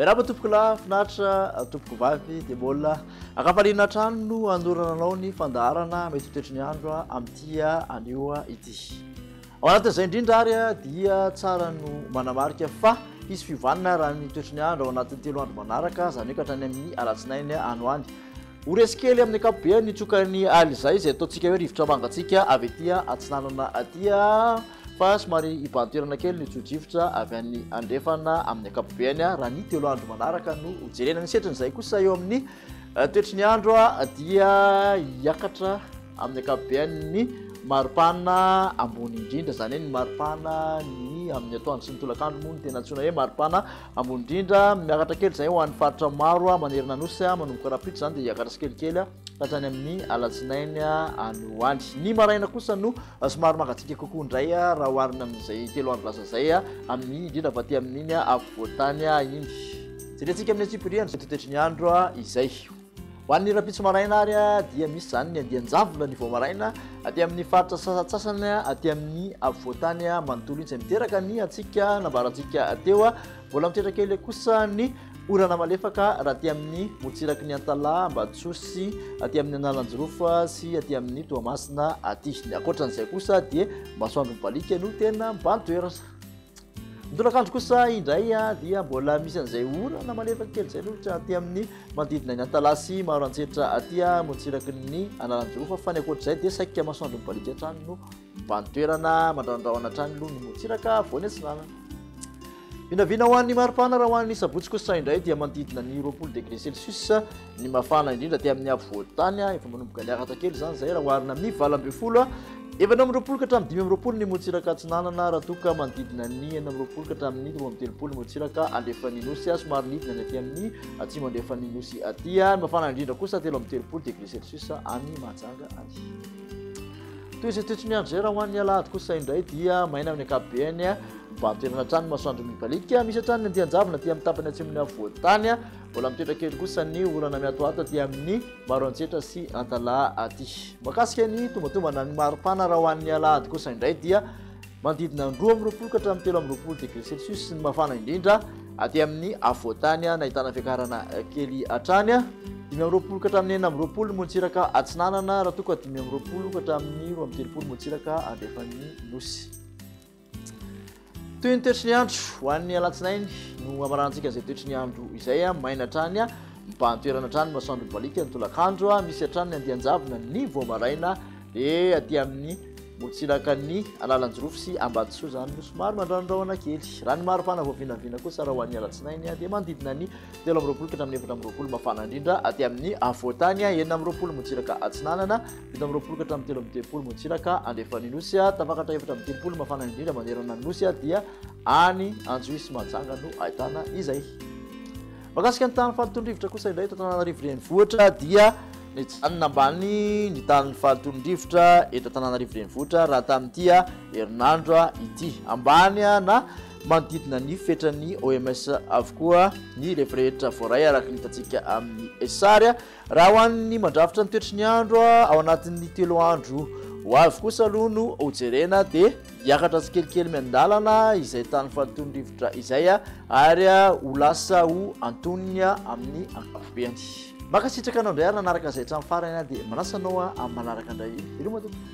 Miarahaba tompoko lahy, finaritra tompoko vavy, dia mbola ankafaliana hatrany no anolorana anao ny fandaharana mety ho toetry ny andro amin'ity anio ity. Ao anatin'izay indrindra ary dia tsara no manamarika fa hisy fiovanana raha ny toetry ny andro ao anatin'ny 3 andro manaraka, izany hoe ka hatrany amin'ny alatsinainy any ho any. Ho resy kely amin'ny ankapobeny ny tsokan'ny alizay izay ataontsika hoe rivotra mangatsiaka avy aty atsinanana aty fa somary hibahan-toerana kely ny tso-drivotra avy any andrefana amin'ny ankapobeny raha ny 3 andro manaraka no hojerena. Ny setrin'izay kosa eo amin'ny toetry ny andro dia hiakatra amin'ny ankapobeny ny maripana ambony indrindra, izany hoe ny maripana ny amin'ny atoandro sy ny tolakandro moa no tena antsoina hoe maripana ambony indrindra. Miakatra kely izay ho an'ny faritra maro manerana Nosy, manomboka rahampitso izany dia hiakatra tsikelikely ka hatrany amin'ny alatsinainy any ho any. Ny maraina kosa no somary mangatsiaka kokoa indray raha oharina amin'izay 3 andro lasa izay, amin'ny indrindra fa aty amin'iny afovoan-tany iny. Jerentsika amin'ny antsipiriany izay toetry ny andro izay. Ho an'ny rahampitso maraina ary dia misy izany ny andian-javona ny vao maraina aty amin'ny faritra sasantsasany aty amin'ny afovoan-tany manontolo iny, izay miteraka ny hatsiaka nambarantsika teo. Mbola mitoetra kely kosa ny orana malefaka raha aty amin'ny morontsiraky ny Antalaha, Ambatosoa sy aty amin'ny Analanjirofo sy aty amin'ny Toamasina aty. Ny ankoatran'izay kosa dia masoandro mibaliaka no tena mibahan-toerana. Ny tolakandro kosa indray dia mbola misy an'izay orana malefaka kely izay aloha aty amin'ny manodidina ny Antalaha sy Maroantsetra aty morontsiraky ny Analanjirofo, fa ny ankoatr'izay dia saika masoandro mibaliaka hatrany no mibahan-toerana, mandrandrahona hatrany aloha ny morontsiraka afovoany atsinanana. Vinavina ho an'ny maripana raha ho an'ny sabotsy kosa indray dia manodidina ny 20 degré celsius ny mafana indrindra aty amin'ny afovoan-tany, efa manomboka niakatra kely izany izay raha oharina amin'ny 18, 24 ka hatramin'ny 25 ny morontsiraka atsinanana, raha toa ka manodidina ny 26 ka hatramin'ny 32 ny morontsiraka andrefan'ny nosy, somary nidina ny aty amin'ny atsimo andrefan'ny nosy aty. Ny mafana indrindra kosa 33 degré celsius any Mahajanga any. Toy izay toetry ny andro izay raha ho an'ny alahady kosa indray dia maina amin'ny ankapobeny, mibahan-toerana hatrany ny masoandro mibaliaka, misy hatrany ny andian-javona aty amin'ny tapany atsimon'ny afovoan-tany. Mbola mitoetra kely kosa ny orana miatoato aty amin'ny Maroantsetra sy Antalaha aty. Mahakasika ny tombatombana ny maripana raha ho an'ny alahady kosa indray dia manodidina ny 22 ka hatramin'ny 23 degré celsius ny mafana indrindra aty amin'ny afovoan-tany, nahitana fiakarana kely hatrany. 25 ka hatramin'ny 26 ny morontsiraka atsinanana, raha toa ka 25 ka hatramin'ny 32 morontsiraka andrefan'ny nosy. Toy ny toetry ny andro ho an'ny alatsinainy no hamaranantsika izay toetry ny andro izay, maina hatrany, mibahan-toerana hatrany masoandro mibaliaka ny tolakandro, misy hatrany ny andian-javona ny vao maraina, dia aty amin'ny morontsirakan'ny Analanjirofo sy Ambatosoa izany no somary mandranondrahona kely. Raha ny maripana vao vinavina kosa raha ho an'ny alatsinainy dia manodidina ny 23 ka hatramin'ny 24 mafana indrindra aty amin'ny afovoan-tany, 26 morontsiraka atsinanana, 27 ka hatramin'ny 33 morontsiraka andrefan'ny Nosy, tafakatra 34 mafana indrindra manerana ny Nosy dia any Antsohihy sy Mahajanga no ahitana izay. Mahakasika ny tahan'ny fahalotoan'ny rivotra kosa indray eto Antananarivo Renivohitra dia nijanona ambany ny tahan'ny fahalotoan'ny rivotra eto Antananarivo Renivohitra raha tamin'ity herinandro ity. Ambany na manodidina ny fetran'ny OMS avokoa ny refy rehetra voaray araka ny hitantsika amin'ny sary. Raha ho an'ny mandrafitra ny toetry ny andro ao anatin'ny 3 andro ho avy kosa aloha no hojerena dia hiakatra tsikelikely miandalana izay tany fahalotoan'ny rivotra izay ary ho lasa ho antonony amin'ny ankapobeny. Mankasitraka anao indray ary nanaraka izay hatramin'ny farany dia manasa anao amin'ny manaraka indray. Veloma tompoko.